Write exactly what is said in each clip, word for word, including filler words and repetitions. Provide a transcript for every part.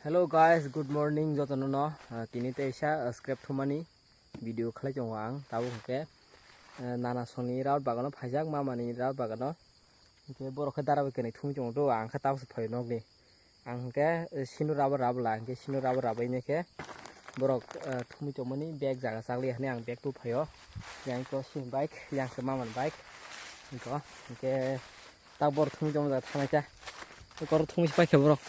Hello guys, good morning jotono no. Ah, tini teisa, ah, scrap thumani video khlai tongo ang. Tabuk hwnkhe, ah, nana songni raut bagano phaijak, mamani raut bagano. Hwnkhe borok khe dara bai kwnwi thumwi tongo do, ang khe tabuk se phai nokni. Ang hwnkhe, eh, sino rabo rabla, hwnkhe sino rabo rabaini khe borok, eh, thumwi tongmani bag jaga chakli hwnwi ang bag tu phaio. Yang ko sini bike, yang se mamani bike. Hwnkhe, hwnkhe tak borok thumwi tongma jaga thangnai kha. Borok thumwi se paikha borok.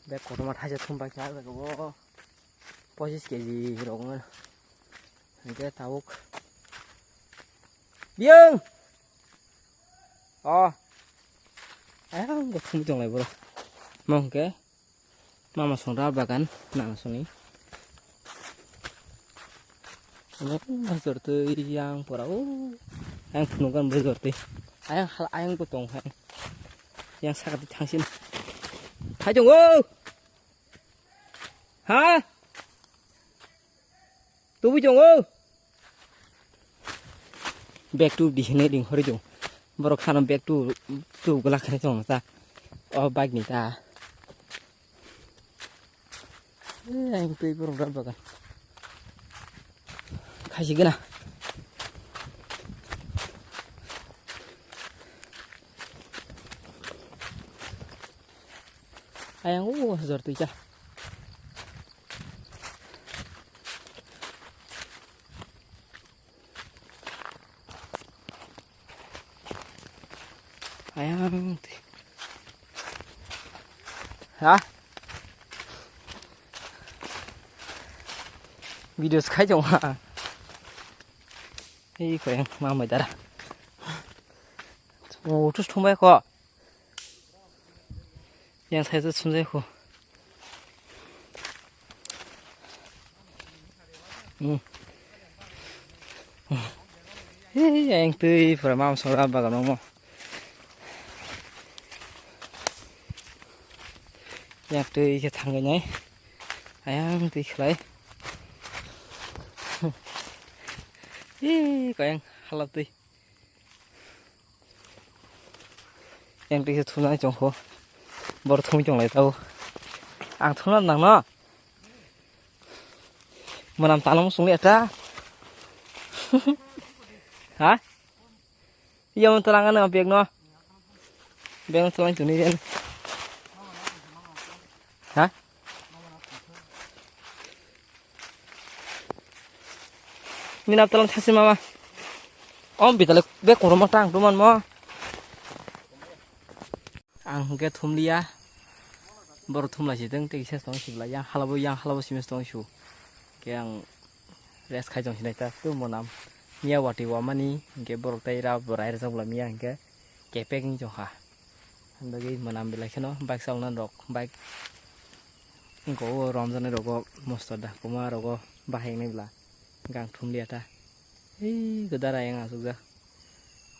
Bag kotorma thaisa thum paikha, ah, jaga o. Pochis keji rok wngmano. Hwnkhe tabuk. Biyang! O. Ayang bo thumwi tonglai borok. Mo hwnkhe mama songra bagan nana songni. Ayang bwsor twi yang pora o. Ayang phunukgan bwsor twi. Ayang hal ayang bo tong hai. Yang saka twi thangsin. Phai tongo. Ha? Tubui tongo. Bag tu di hinwi ring hori tongo. Borok khano bag tu, tu gwlak khe tongo ta. O bike ni ta. Eh, ang twi borok rat bagan. Khaisi gana. Ayang o jor twi cha. Ayang twi. Ha? Video se khai tongo ha. Ei koyang mamai dara. O tus thumbai ko. Yang sai se sumjai ko. Hmm. Hei, yang twi pura mam songra bagan mo. Yang twi khe thangwi nai. Ayang twi khlai. Hei, kayang halap twi. Yang twi khe thumnai chongkho. Bor thumwi tonglai tao. Ang thumna nangno. Mwnam talong sung eta. Ha? Iya mo talang ano bag no. Bag no talang tuni den. Ha? Mina talang thasi mama. Om bitale bag koroma tang tuman mo. Ang hwnkhe thumliya, borok thumlai si tong tei kisa tong sibla yang halabo, yang halabo simes tong su. Hwnkhe ang rest khai tong sinai ta tu monam miya wati wamani hwnkhe borok tai ra bo rai rwjak bwla miya hwnkhe kepek wng tong kha. Ang bagwi monam belai kheno bike chalna rok bike wngkha o romjaknai rogo mosto da kwma rogo bahai wngnai bwla hwnkhe ang thumliya ta. Ei godara yang asukjak.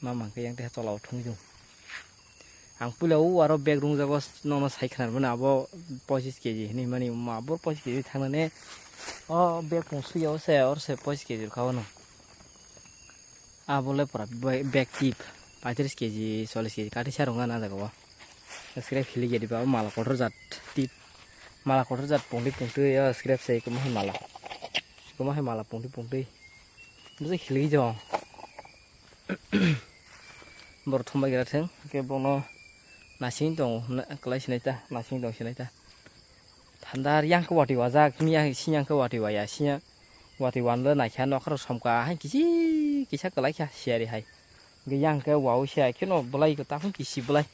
Mama hwnkhe yang teha tola o thung jung. Ang puila o aro bag rungjago nono sai khwnar mani abo pochis keji hinwi mani ma bo pochis keji thangnani o bag pung suya o se or se pochis keji rwkha o no. Abo le pura bag tip paitris keji chollis keji kathi sa rwngna na jaga o. Scrap hili gedi ba mala kotor jat tip mala kotor jat pungdi pungtwi o scrap se kwma hai mala kwma hai mala pungdi pungtwi. Bwsai khilwi jong. Borok thumbai gra theng, hwnkhe bono nasing tongo, na-, kwlai sinai ta, nasing tong sinai ta. Thandar yang khe watwi wajak, miya sinyang khe watwi waya, siya watwi wanle naikha, nokha rok somkha, hai kisi kisa kwlai kha, siyari hai. Hwnkhe yang khe wao siya, kheno bwlai ko takhung kisi bwlai.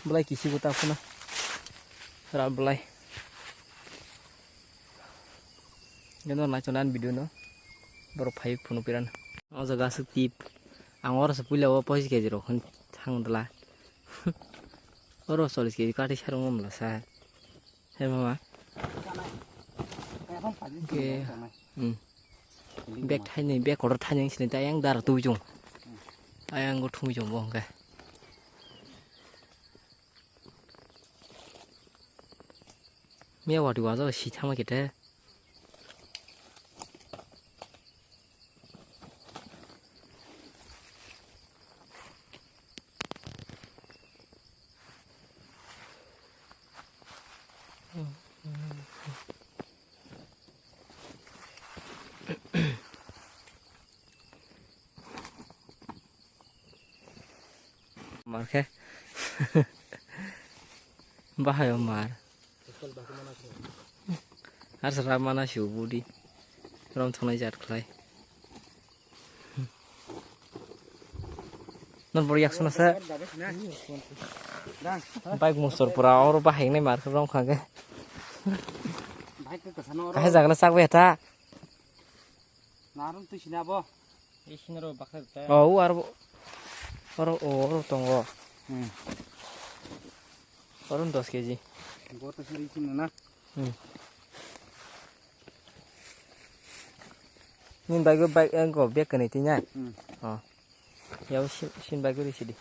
Bwlai kisi bo takhuna. Ral bwlai. Gano naichonai ani video no borok phai phunuk piran. O jaga aswk tip. Ang oro se puila o pochis keji rok hwn thang dwla. Oro chollis keji kathi sarung wngmla sa. He mama. Ke. Hmm. Bag thainwi, bag kotor thainwi sini ta yang dara tubui chong. Ayang go thumui chong bo hwnkhe. Miya watwi wajak si thangma khe te. Mar khe. Bahai o mar. Ar sara mana siu budi. Rom thongnai jat khlai. Non bor yak sona sa. Bike mustor pura oro bahai nai mar khe rom khang khe. Kahai jagala sak bai ta. Narum twi sini abo. Isinro baksa ta. Oh, u aro, aro, oh, aro tongo. Hmm. Aro dos keji. Bo to sini isin na. Hmm. Nin bai go bai go bek kani tinya. Hmm. Oh. Yau sin, sin bai go ri sidi.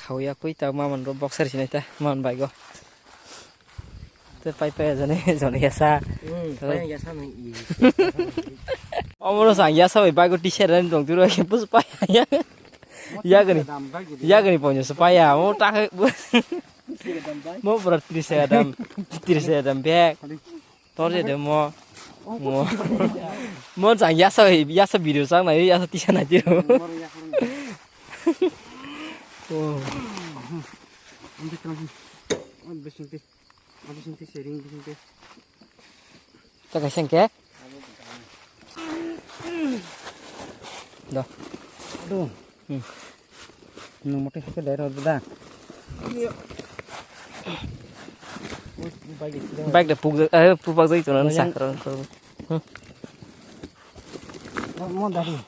Khauya kwi ta maman ro boxer sinai ta maman bai go. Te pai pai jane jone yasa. Hmm, pai yasa nang i. Omoro sang yasa bai bai go t-shirt ani dong turo ke bus pai ya. Yagani. Yagani ponyo se pai ya. Mo ta ke. Mo pura tris ya dam. Tris ya dam bag. Tor je de mo. Mo. Mo jang yasa, yasa video sang na, yasa tisa na jiro. Oh. Ta kaisa hwnkhe? Do. Do. Hmm. Nwng mote hakhe dai rw da. Bike de puk, eh, pupak jai tuna sa. Mo dari.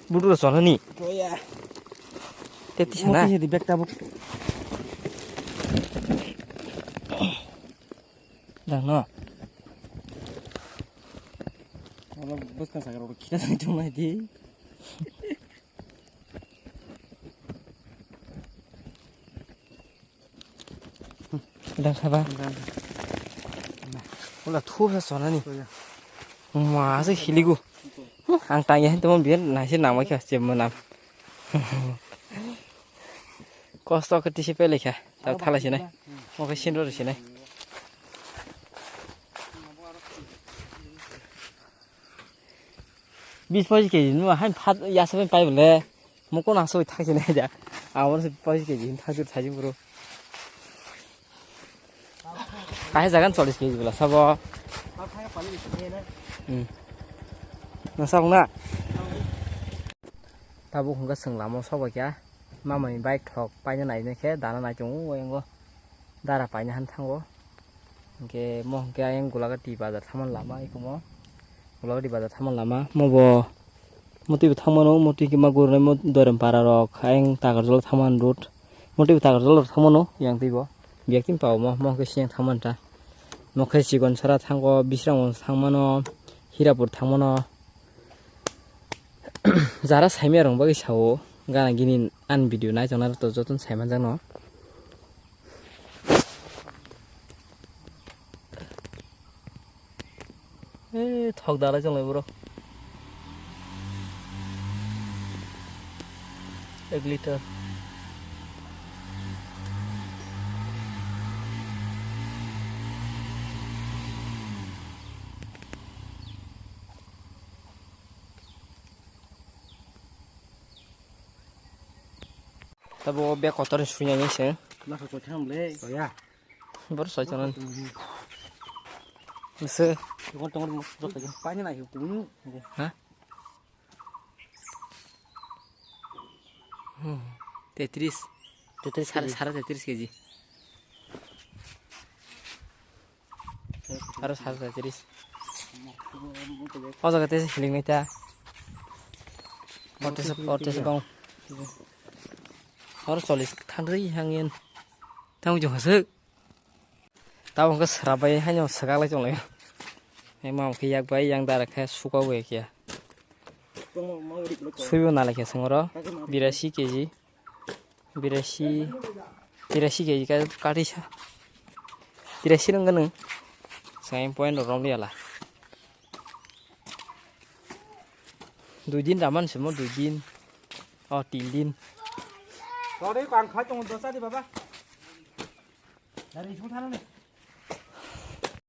Budu da sono ni. Joya. Teti sana. Mo tisi di bag tabuk. Dang no. Wala bwskang sakha rok khina thangwi tongmani di. Dang khaba. Dang. Wala thup sa sonani. Thup ya. Ma se hiligu. Ang tangya hin tamo biyan naise namai kha chemma nam. Kosto khe tisi pelai kha. Tab thalai sinai. Mo khe sinro sinai. Bis pachis keji nw hain phat yasa bai pai bole. Mo kono asoi thak sinai da. Abo se pachis keji hin thak thajim bro. Kahai jagan chollis keji bela sabo. Hmm. Nang sabung na? Tabuk hwnkhe chwng lama o sobai kha. Mamani bike thok paina nai khe dana nai tongo o yango. Dara paina han thango. Hwnkhe mo hwnkhe ayang Gulagati bazar thaman lama ikumo. Gulagati bazar thaman lama. Mo bo motwi bo thangmano, motwi khe ma gurunai mo Doiram para rok ayang Takarjala thaman road. Motwi bo Takarjala rok thangmano yang twi bo. Biyak twi pao mo, mo hwnkhe siyang thaman ta. Mo khe Chikonsara thango, Bisramganj thangmano, Hirapur thangmano. Jara saimaya rong bagwi sao, gana gini ani video nai tongnai rok to jotono saimanjakno. Eh, thok dalai chonglai bro. Ek liter. Tabo bag kotor ni suinani se. Nasa koitham le. Oya. Bor soi chana. Nasa. Tongor tongor mo. Paina nai kunu. Ha? Hmm. Tetris. Tetris sare, keji. Sare tetris keji. Aro sare tetris. O jaga tesa hiling nai ta. Ortesa, ortesa bang. Aro solis thandri hangin. Tang jong hasuk. Tabuk hwnkhe swrap bai haino swkak lai tong lai. Hai ma hwnkhe yak bai yang dara khe suka bo ya khe. Suibo nalai khe swng oro birasi keji. Birasi, birasi keji ka, kati sa. Birasi nang ganang. Swng point rom liya la. Dui din raman simo, dui din. Oh, tin din. Tore ko ang khai tongo dosa di baba. Dari sung thana ni.